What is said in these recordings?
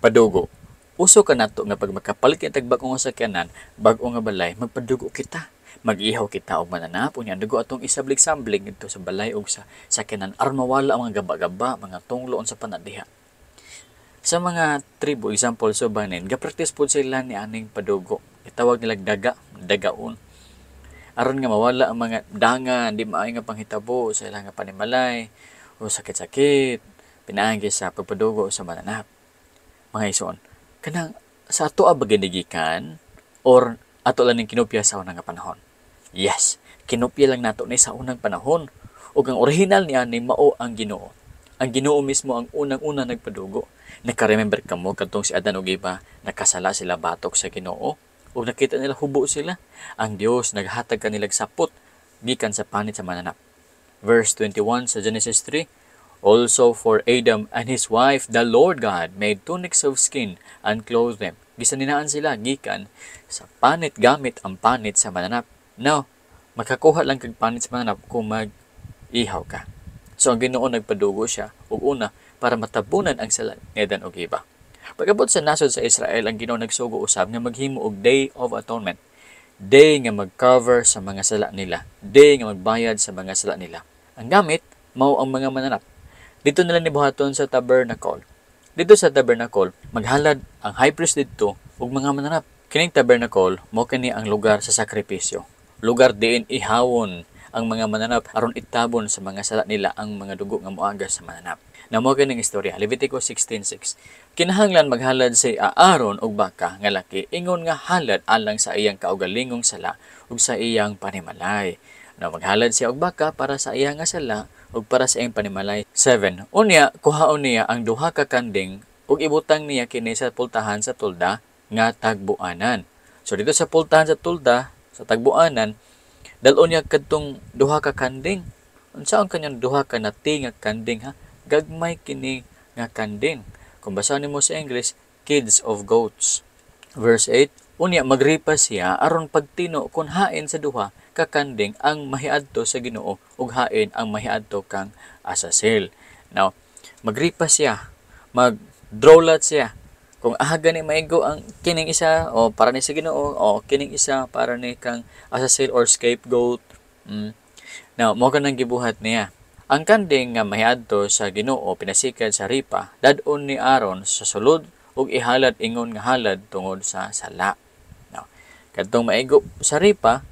Padugo. Uso kanato nga pag makapalit kita og bag-o nga sakyanan, bag-o nga balay, magpadugo kita. Mag-ihaw kita og mananap, unya ang dugo atong isablig-samblig didto sa balay og sa sakyanan aron mawala ang mga gaba-gaba, mga tunglo, unsa pa na diha. Sa mga tribo, example Subanen, ga-practice pod sila ni aning padugo. Gitawag nila daga, dagaon. Aron nga mawala ang mga dangan, di maayo nga panghitabo sa ilang nga panimalay o sakit-sakit, pinaagi sa pagpadugo sa mananap. Mga igsoon, kanang sa ato ba ginigikan or ato lang ning kinopya sa unang nga panahon? Yes, kinopya lang nato ni sa unang panahon. Ug ang original niya ni mao ang Ginoo. Ang Ginoo mismo ang unang-una nagpadugo. Naka-remember ka mo kadtong si Adan ug Eva, nakasala sila batok sa Ginoo ug nakita nila hubo sila. Ang Dios naghatag kanila sapot gikan sa panit sa mananap. Verse 21 sa Genesis 3, "Also for Adam and his wife, the Lord God made tunics of skin and clothed them." Gisaninaan sila gikan sa panit gamit ang panit sa mananap. Now, makakuha lang kag panit sa mananap kung mag-ihaw ka. So ang Ginoo nagpadugo siya og una para matabunan ang sala ni Adan ug Eva. Pag-abot sa nasod sa Israel, ang Ginoo nagsugo usab nga maghimo og Day of Atonement. Day nga mag-cover sa mga sala nila. Day nga magbayad sa mga sala nila. Ang gamit mao ang mga mananap. Dito nila nibuhaton sa tabernacle. Dito sa tabernacle, maghalad ang high priest didto og mga mananap. Kining tabernacle mao kini ang lugar sa sakripisyo. Lugar diin ihawon ang mga mananap aron itabon sa mga sala nila ang mga dugo nga moagas sa mananap. Na mao kining istorya, Leviticus 16:6. Kinahanglan maghalad si Aaron og baka nga laki ingon nga halad alang sa iyang kaugalingong sala ug sa iyang panimalay. Na maghalad siya og baka para sa iyang nga sala ug para sa iyang panimalay. 7. Unya kuhaon niya ang duha ka kanding ug ibutang niya kini sa pultahan sa tolda nga tagbuanan. So dito sa pultahan sa tolda sa tagbuanan, dal-on niya kadtong duha ka kanding. Unsa ang kanyang duha ka nati nga kanding, ha? Gagmay kini nga kanding. Kung basahon nimo sa English, kids of goats. Verse 8, unya magripa siya aron pagtino kung hain sa duha ka kanding ang mahiadto sa Ginoo ug hain ang mahiadto kang Azazel. Now, magripa siya, mag-draw lot siya. Kung aha gani maigo ang kining isa o para ni sa Ginoo o kining isa para ni kang Azazel or scapegoat. Now, mao kanang gibuhat niya. Ang kanding nga mahiadto sa Ginoo pinasikad sa ripa, dad-on ni Aaron sa sulod ug ihalad ingon nga halad tungod sa sala. Now, kadtong maigo sa ripa,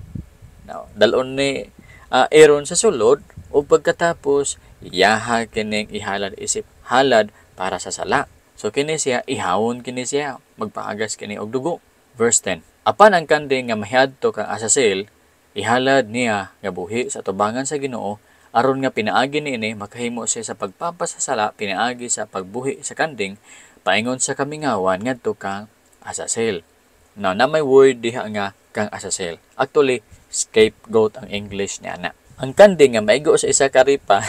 now, dal-on ni Aaron sa sulod ug pagkatapos iyaha kining ihalad isip halad para sa sala. So kini siya ihawon kini siya, magpaagas kini og dugo. Verse 10. Apan ang kanding nga mahiadto kang Azazel, ihalad niya nga buhi sa tubangan sa Ginoo aron nga pinaagi niini makahimo siya sa pagpapasasala pinaagi sa pagbuhi sa kanding paingon sa kamingawan ngadto kang Azazel. Now, na may word diha nga kang Azazel. Actually, scapegoat ang English niya na. Ang kanding nga maigo sa isa ka ripa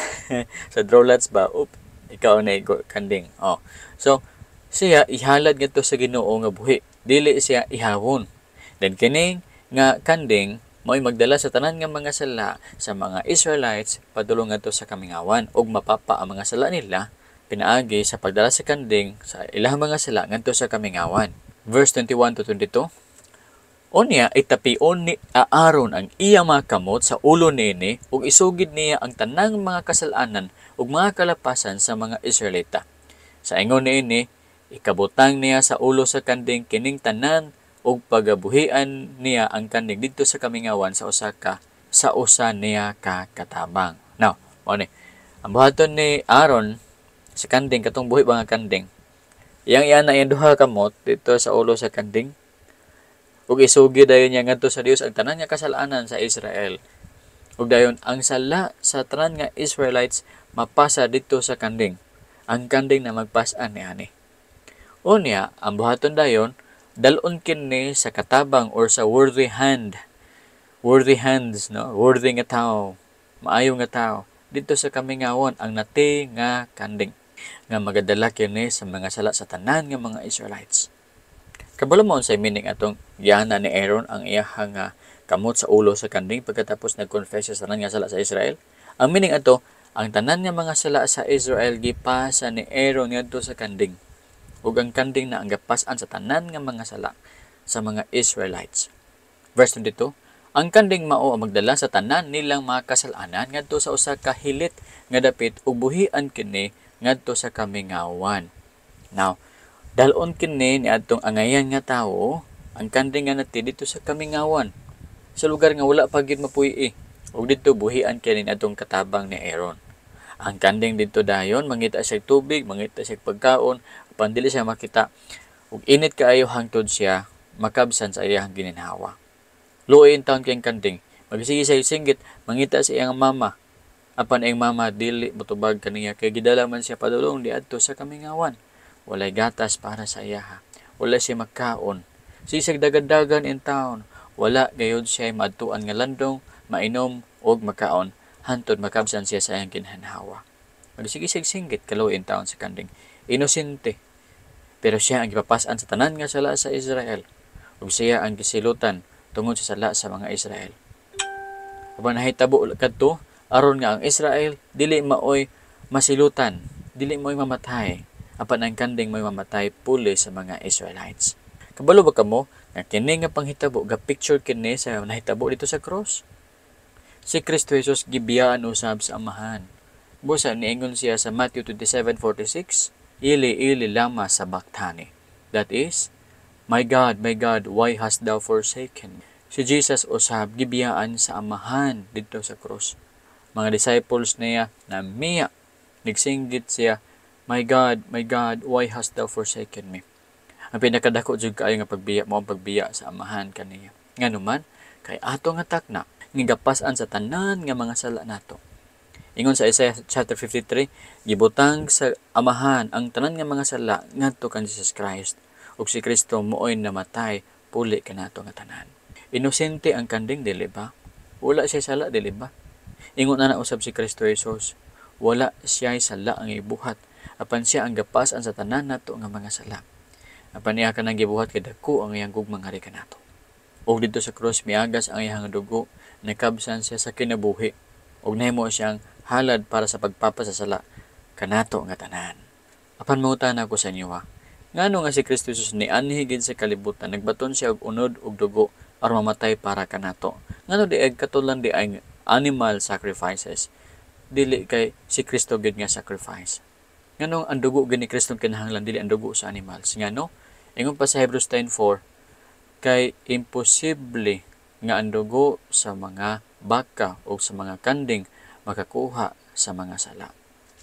sa draw lots ba, up, ikaw na igo kanding. Oh. So, siya ihalad ngadto sa Ginoo nga buhi. Dili siya ihawon. Then kining nga kanding mao'y magdala sa tanan nga mga sala sa mga Israelites padulong ngadto sa kamingawan ug mapapa ang mga sala nila pinaagi sa pagdala sa kanding sa ilang mga sala ngadto sa kamingawan. Verse 21 to 22. Unya itapion ni Aaron ang iyang mga kamot sa ulo niini ug isugid niya ang tanang mga kasalanan ug mga kalapasan sa mga Israelita. Sa ingon niini, ikabutang niya sa ulo sa kanding kining tanan ug pagabuhian niya ang kanding didto sa kamingawan sa usa ka sa usa niya ka katabang. Now, mao ni ang buhaton ni Aaron sa kanding, katong buhi ba nga kanding. Iyang iyana iyang duha kamot dito sa ulo sa kanding ug isugid dayon niya ngadto sa Dios ang tanan nga kasalanan sa Israel. Ug dayon ang sala sa tanan nga Israelites mapasa didto sa kanding. Ang kanding na magpas-an niani. Unya, ang buhaton dayon, dal-on kini sa katabang or sa worthy hand. Worthy hands, no? Worthy nga tao, maayo nga tao. Didto sa kamingawan ang nati nga kanding nga magadala kini sa mga sala sa tanan nga mga Israelites. Kabalo mo unsay meaning atong giana ni Aaron ang iyahang nga kamot sa ulo sa kanding pagkatapos nag-confess siya sa tanan nga sala sa Israel? Ang meaning ato, ang tanan nga mga sala sa Israel gipasa ni Aaron ngadto sa kanding. Ug ang kanding na ang gapas-an sa tanan nga mga sala sa mga Israelites. Verse 22, ang kanding mao ang magdala sa tanan nilang mga kasalanan ngadto sa usa ka hilit nga dapit ug buhian kini ngadto sa kamingawan. Now, dalon kini ni adtong angayan nga tawo ang kanding nga nati dito sa kamingawan, sa lugar nga wala pa gyud mapuy-i, ug didto buhian kini ni adtong katabang ni Aaron. Ang kanding didto dayon mangita siya tubig, mangita siya pagkaon, apan dili siya makita ug init kaayo hangtod siya makabsan sa iyang gininhawa. Luoy intawon kay kanding. Magsige siya singgit, mangita sa iyang mama. Apan iyang mama dili motubag kaniya kay gidala man siya padulong diadto sa kamingawan. Walay gatas para sa iyaha. Wala siya makaon. Sisig dagadagan in town. Wala gayud siya maadtuan nga landong, mainom og makaon hantod makabsan siya sa iyang ginhawa. Magsige siya singgit, kaluoy intawon sa kanding. Inosente. Pero siya ang gipapas-an sa tanan nga sala sa Israel. Ug siya ang gisilutan tungod sa sala sa mga Israel. Apan nahitabo kadto aron nga ang Israel dili maoy masilutan, dili maoy mamatay, apan ang kanding maoy mamatay puli sa mga Israelites. Kabalo ba kamo nga kini nga panghitabo ga picture kini sa nahitabo dito sa cross? Si Kristo Jesus gibiyaan usab sa Amahan. Busa niingon siya sa Matthew 27:46, "Eli Eli lama sabachthani." That is, "My God, my God, why hast thou forsaken me?" Si Jesus usab gibiyaan sa Amahan didto sa cross. Mga disciples niya na miya, nagsinggit siya, "My God, my God, why hast thou forsaken me?" Ang pinakadako jud kaayo nga pagbiya mo ang pagbiya sa Amahan kaniya. Ngano man, kay ato nga takna nga gapas-an sa tanan nga mga sala nato. Ingon sa Isaiah chapter 53, gibutang sa Amahan ang tanan nga mga sala ngadto kan Jesus Christ. Ug si Kristo mooy namatay puli kanato nga tanan. Inosente ang kanding, dili ba? Wala siya sala, dili ba? Ingon na usab si Kristo Jesus, wala siya sala ang ibuhat, apan siya ang gapas-an sa tanan nato nga mga sala. Apan niya kanang gibuhat kay dako ang iyang gugma ngari kanato. Ug didto sa cross miagas ang iyang dugo, nakabsan siya sa kinabuhi ug nahimo siyang halad para sa pagpapasasala kanato nga tanan. Apan mangutana ko sa inyo ha, ngano nga si Kristo Jesus nianhi gid sa kalibutan, nagbaton siya og unod og dugo aron mamatay para kanato? Ngano di ay katulan di ay animal sacrifices? Dili kay si Kristo gid nga sacrifice. Ngano ang dugo gid ni Kristo kinahanglan, dili ang dugo sa animals? Ngano? Ingon pa sa Hebrews 10:4, kay imposible nga ang dugo sa mga baka o sa mga kanding makakuha sa mga sala.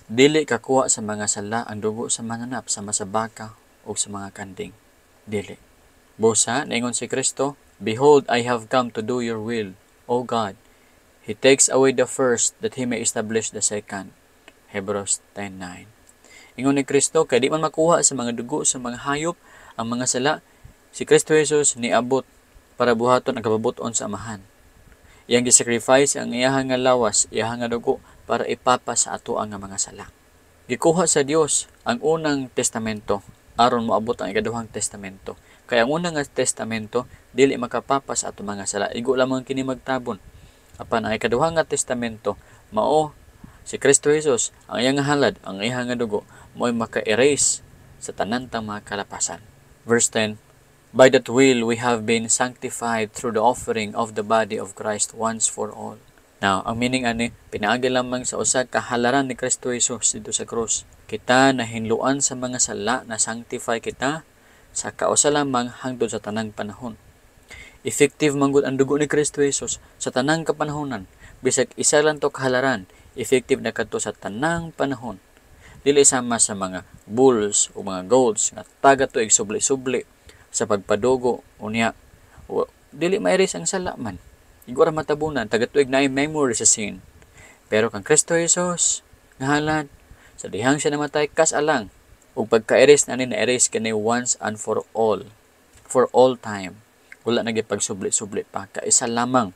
Dili kakuha sa mga sala ang dugo sa mananap sama sa baka o sa mga kanding. Dili. Busa, naingon si Kristo, "Behold, I have come to do your will, O God." He takes away the first that He may establish the second. Hebrews 10:9. Ingon ni Kristo, kay di man makuha sa mga dugo sa mga hayop ang mga sala, si Kristo Jesus niabot para buhaton ang kababuton sa Amahan. Iyang gisacrifice ang iyahang nga lawas, iyahang nga dugo para ipapa sa ato ang mga sala. Gikuha sa Dios ang unang testamento aron moabot ang ikaduhang testamento. Kay ang unang nga testamento dili makapapa sa ato mga sala, igo lamang kini magtabon. Apan ang ikaduha nga testamento mao si Kristo Jesus, ang iyang halad, ang iyang nga dugo mo'y maka-erase sa tanan tang mga kalapasan. Verse 10, "By that will we have been sanctified through the offering of the body of Christ once for all." Now, ang meaning ani, pinaagi lamang sa usa ka halaran ni Kristo Jesus dito sa krus. Kita nahinluan sa mga sala, na sanctify kita sa kausa lamang hangtod sa tanang panahon. Effective manggod ang dugo ni Kristo Jesus sa tanang kapanahonan. Bisag isa lang to kahalaran, effective na kadto sa tanang panahon. Dili sama sa mga bulls o mga goats nga taga tuig subli-subli sa pagpadugo, unya dili ma-erase ang sala man. Igo ra matabunan, taga tuig naay memory sa sin. Pero kang Kristo Jesus nga halad, sa dihang siya namatay kas-alang, ug pagka-erase na ni, na-erase kini once and for all, for all time. Wala na gipagsubli-subli pa, kaisa lamang.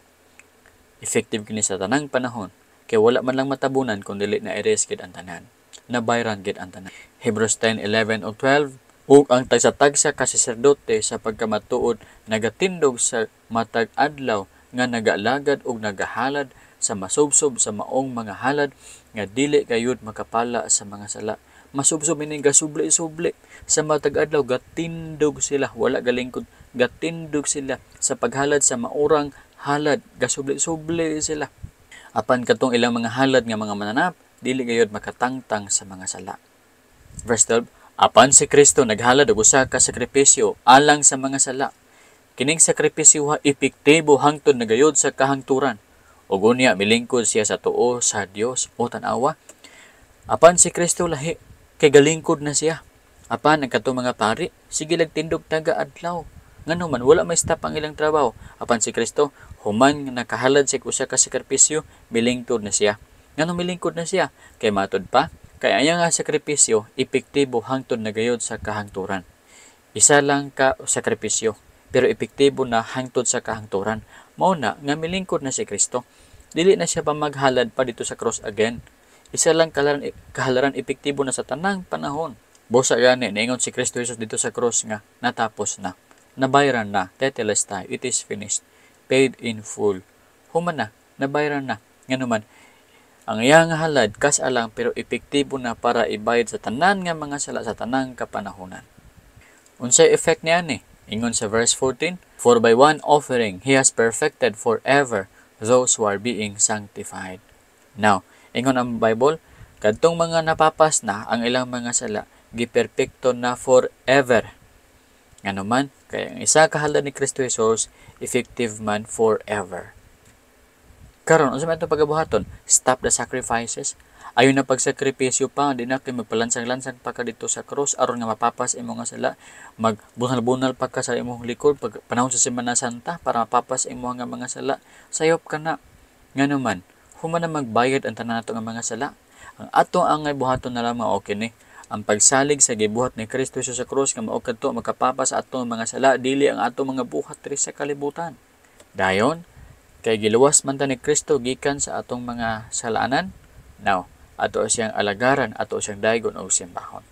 Effective kini sa tanang panahon, kay wala man lang matabunan kung dili na erase gid ang tanan. Nabayran gid ang tanan. Hebrews 10:11 ug 12, ug ang tagsa-tagsa ka saserdote sa pagkamatuod nagatindog sa matag adlaw nga nagaalagad og nagahalad sa masubsob sa maong mga halad nga dili gayud makapala sa mga sala. Masubsob ini gasubli-subli sa matag adlaw, gatindog sila, wala galingkod, gatindog sila sa paghalad sa maurang halad, gasubli-subli sila. Apan katong ilang mga halad nga mga mananap dili gayud makatangtang sa mga sala. Verse 12, apan si Kristo naghalad og usa ka sakripisyo alang sa mga sala. Kining sakripisyo epektibo hangtod na gayud sa kahangturan. Ug unya milingkod siya sa tuo sa Dios. O tan-awa. Apan si Kristo lahi kay galingkod na siya. Apan ang katong mga pari sige lag tindog taga adlaw. Ngano man wala may stop ang ilang trabaho. Apan si Kristo human nakahalad siya usa ka sakripisyo, milingkod na siya. Ngano milingkod na siya? Kay matud pa, kay ang nga sakripisyo epektibo hangtod na gayud sa kahangturan. Isa lang ka sakripisyo pero epektibo na hangtod sa kahangturan. Mao na nga milingkod na si Kristo. Dili na siya pa maghalad pa dito sa cross again. Isa lang kahalaran, epektibo na sa tanang panahon. Busa gani niingon si Kristo Jesus dito sa cross nga natapos na. Nabayaran na, tetelestai, it is finished, paid in full. Human na, nabayaran na. Ngano man, ang iyang halad kas alang pero epektibo na para ibayad sa tanan nga mga sala sa tanang kapanahonan. Unsay effect niya ni? Ingon sa verse 14, "For by one offering he has perfected forever those who are being sanctified." Now, ingon ang Bible, kadtong mga napapas na ang ilang mga sala, giperpekto na forever. Ngano man, kay ang isa ka halad ni Kristo Jesus, effective man forever. Karon, unsa man itong pagabuhaton? Stop the sacrifices. Ayo na pagsakripisyo pa, di na kay magpalansang-lansang pa ka dito sa cross aron nga mapapas imong nga sala. Magbunal-bunal pa ka sa imong likod pag panahon sa Semana Santa para mapapas imong nga mga sala. Sayop ka na. Ngano man, human na magbayad ang tanan nato nga mga sala. Ang ato ang buhaton na lamang okay ni ang pagsalig sa gibuhat ni Kristo Jesus sa cross nga mao kadto makapapas sa atong mga sala, dili ang atong mga buhat diri sa kalibutan. Dayon, kay giluwas man ta ni Kristo gikan sa atong mga salanan. Now, ato siyang alagaran, ato siyang daygon og simbahon.